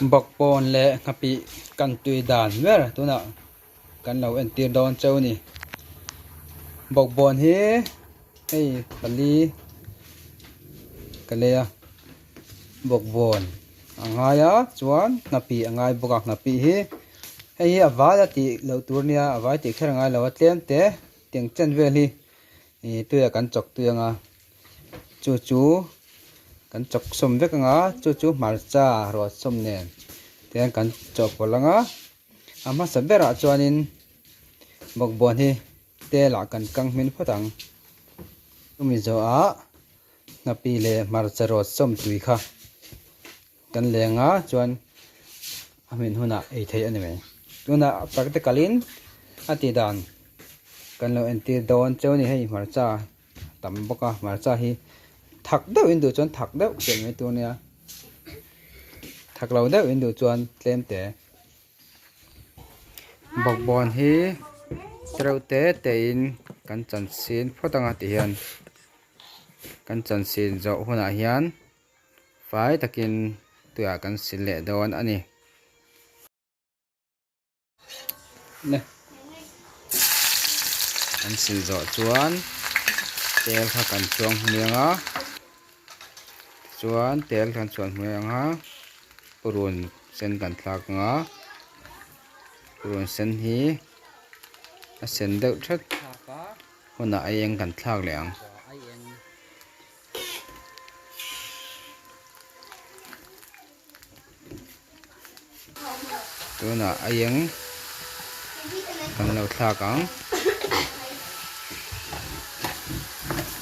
Bawkbawn leh nghapih kan tui dan ber tunah kan lo entir dawn cheu a ni. Bawkbawn hi hei pali ka lei a, bawkbawn a ngai a chuan nghapih a ngai bawk a, nghapih hi hei hi a vai a tih loh tur a nia a vai tih kher a ngai lo a tlem te tiang chen vel hi ih tuiah kan chawk tui ang a. Chu chu kan chawk sawm vek ang a chu chu hmarcha ruah sawm nen tihian kan chawhpawlh ang a a hmasa berah chuanin bawkbawn hi tel ah kan kang hmin phawt ang chumi zawhah nghapih leh hmarcha ruah sawm tui kha kan leng a chuan a hmin hunah ei theih a ni mai tunah practical in a tih dan kan lo entir dawn cheu a ni hei hmarcha tam bawk a hmarcha hi thak deuh in duh chuan thak deuh telh mai tur a nia thak lo deuh in duh chuan tlem te bawkbawn hi tereuh te te in kan chan sin phawt ang a ti hian kan chan sin zawh hunah hian. Fai takin tuiah kan sil leh dawn a ni. Kan sil zawh chuan tel kha kan chuang hmiang a, tichuan tel kan chuan hmiang a, purun sen kan thlak ang a, purun sen hi a sen deuh that hunah a eng kan thlak leh ang. Tunah a eng kan lo thlak ang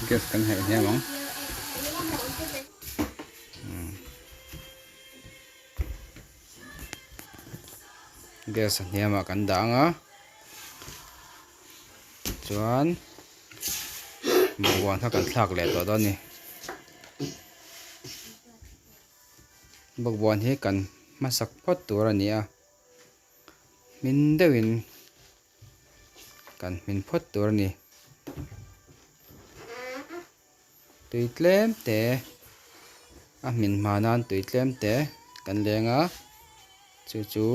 gas kan herh hniam ang gas a hniamah kan dah ang a chuan. Bawkbawn kha kan thlak leh tawh dawn a ni. Bawkbawn hi kan hmasak phawt tur a ni a, hmin deuhin kan hmin phawt tur a ni. Tui tlem te a hmin hma nan tui tlem te kan leng a, chu chu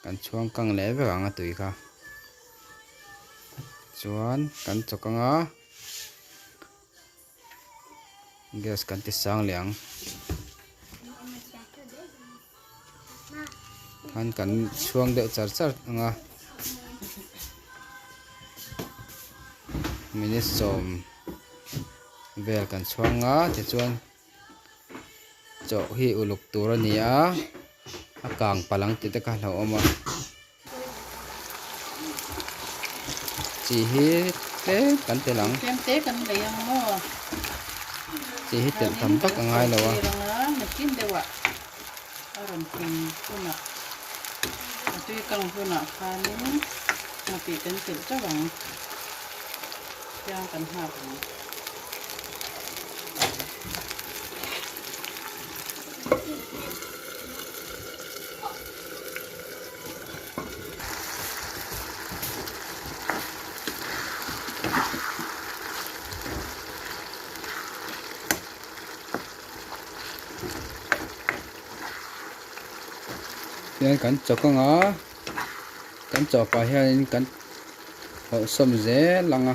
kan chhuang kang leh vek ang a tui kha. Chuan kan chawk ang a, gas kan ti sang leh ang. Khan kan chhuang deuh char char ang a, minute sawm vel kan chhuang a tichuan chawh hi uluk tur a ni a, a kang palh ang tih te kha a hlauhawm a. Chi hi tlem kan telh ang. Tlem te kan lei ang maw? Chi hi telh tam vak a ngai lo a. Nakin deuhah a rawn thing hunah a tui kang hunah khanin nghapih kan telh teuh ang. Tiang kan nghak ang. Hian kan chawk ang a kan chawk pah hianin kan hawlhsawm zel ang a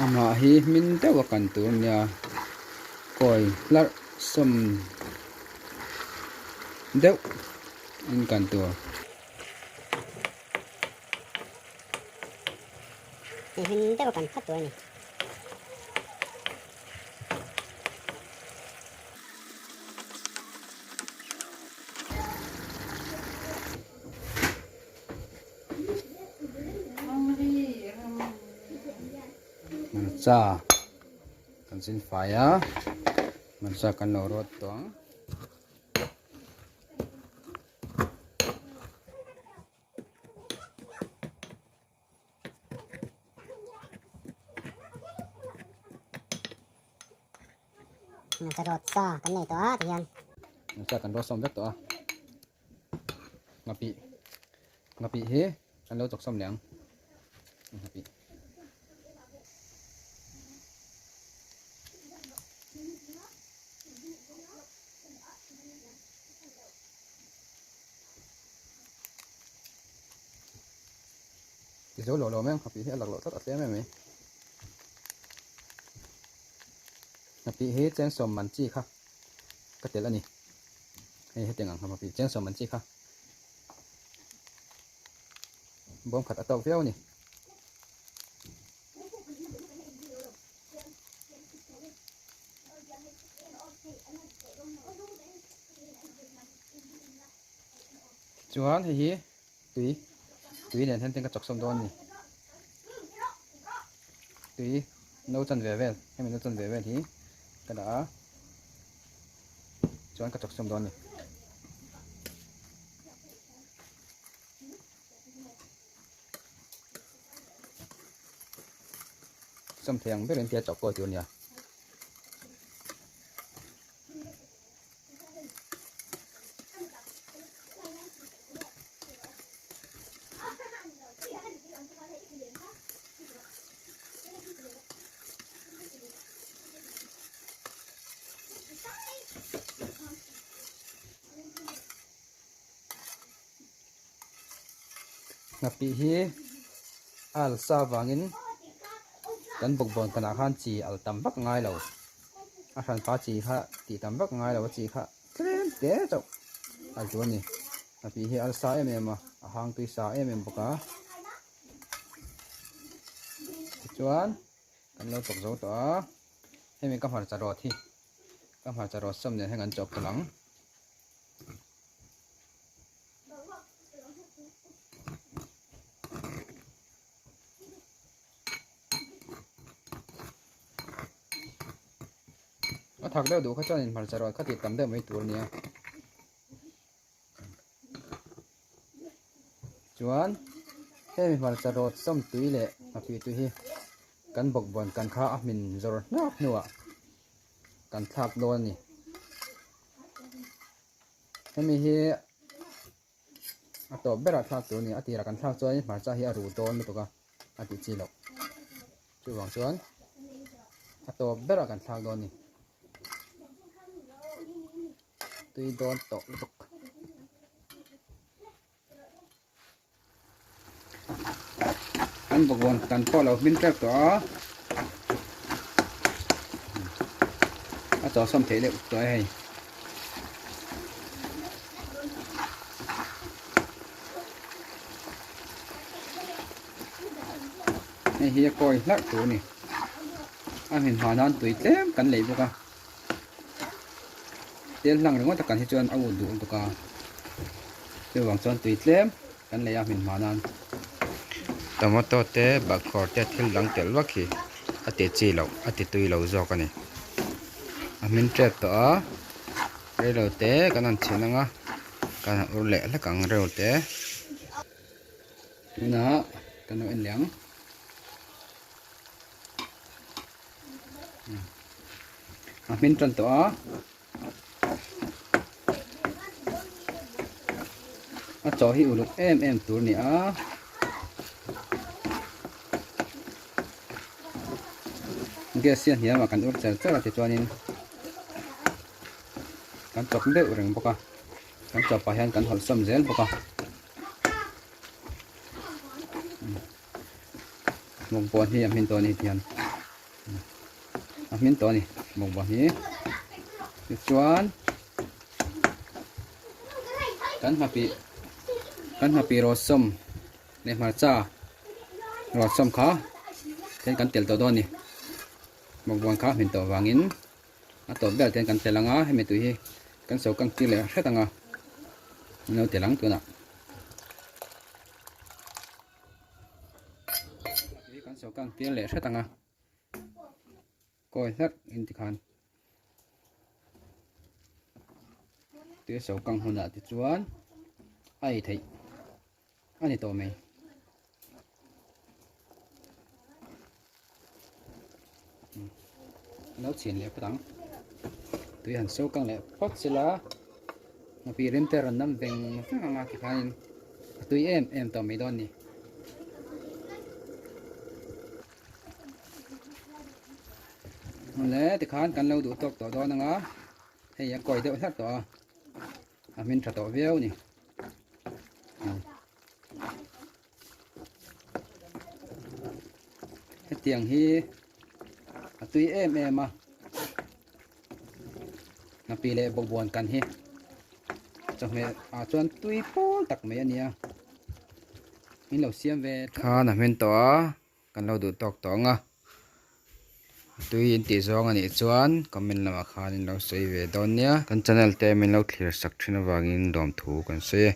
amah hi hmin deuh a kan tur a nia kawi hlarh sawm deuh in kan tur. Hei hmin deuh a kan phawt tur a ni. Hmarcha kan zin fai a hmarcha kan lo rawt tawh ang. Hmarcha rawt sa kan nei tawh a tihian. Hmarcha kan rawt sawm vek tawh a nghapih nghapih hi kan lo chawk sawm leh ang nghapih. Ti zo lo lo mai ang nghapih hi a lak loh tlat a tlem em mai. Nghapih hi cheng sawm man chi kha ka telh a ni. Hei hetiang ang nghapih cheng sawm man chi kha bawm khat a tawk viau a ni. Chuan hei hi tui tui nen hian ka chawk sawm dawn a ni tui no chan ve vel hemi no chan ve vel hi ka dah a chuan ka chawk sawm dawn a ni. Sawm thei ang berin tia chawk kawi tur a nia. Nghapih hi a al sa vangin kan bawkbawn khanah khan chi al tam vak ngai lo. A hranpa chi kha tih tam vak ngai lo a chi kha tlem te chauh a zu a ni. Nghapih hi a al sa em em a, a hang tui sa em em bawk a. Tichuan kan lo chawk zo tawh a, hemi ka hmarcha rawt hi ka hmarcha rawt sawm nen hian kan chawk phawlh ang. A thak deuh duh kha chuan in hmarcha rawt kha tih tam deuh mai tur a nia. Chuan hemi hmarcha rawt sawm tui leh nghapih tui hi kan bawkbawn kan kha a hmin zawr hnap hnuah kan thlak dawn a ni. Hemi hi a tawp berah thlak tur a ni. A tirah kan thlak chuan hmarcha hi a ru dawn lutuk a, a tih chi loh. Chuvang chuan a tawp berah kan thlak dawn a ni. Tui dawn tawh lutuk. An bawkbawn kan pawh lo hmin tep tawh a a chaw sawm theih deuh tawh e hei hei hi a kawi hlarh tur a ni a hmin hma nan tui tlem kan lei bawk a. Tel hlang ringawt a kan hi chuan a ut duh lutuk a, chuvang chuan tui tlem kan lei a hmin hma nan. Tomato te bakkhawr te thil dang telh vak hi a ti chi loh a ti tui lo zawk a ni. A hmin tep tawh a, reilo te kan han chhin ang a, kan han ur leh hlek ang reu te. Tunah kan lo en leh ang. A hmin tan tawh a a chaw hi uluk em em tur a ni a gas hi a hniam ah kan ur char char a tichuanin kan chawk deuh reng bawk a kan chawp pah hian kan hawlhsawm zel bawk a. Mukbang hi a hmin tawh a ni tihian a hmin tawh a ni mukbang hi tichuan kan hmapih kan hmapih rawt sawm leh hmarcha rawt sawm kha then kan tel tawh dawn a ni mukbang kha a hmin tawh vangin a tawp ber ten kan tel ang a hemi tui hi kan so kang tir leh hret ang a an lo tel ang tunah. Tui kan so kang tir leh hret ang a kawi hlarh in tikhan tui so kang hunah te chuan a ei theih a ni tawh mai. Lo chhin leh phawt ang tui han so kang leh phawt sela nghapih rim te rawn nam veng veng ang a tikhanin a tui em em tawh mai dawn a ni. Awle tikhan kan lo duh tawk tawh dawn ang a hei a kawi deuh hlarh tawh a a hmin tha tawh viau a ni. Hetiang hi a tui em em a. Nghapih leh bawkbawn kan hi chawhmeh ah chuan tui pawl tak mai a nia. Min lo siam ve khan a hmin tawh a kan lo duh tawk tawh ang a. Tui in tih zawng a nih chuan comment lamah khan in lo sawi ve dawn nia. Kan channel te min lo thlir sak thin avangin lawmthu kan sawi e.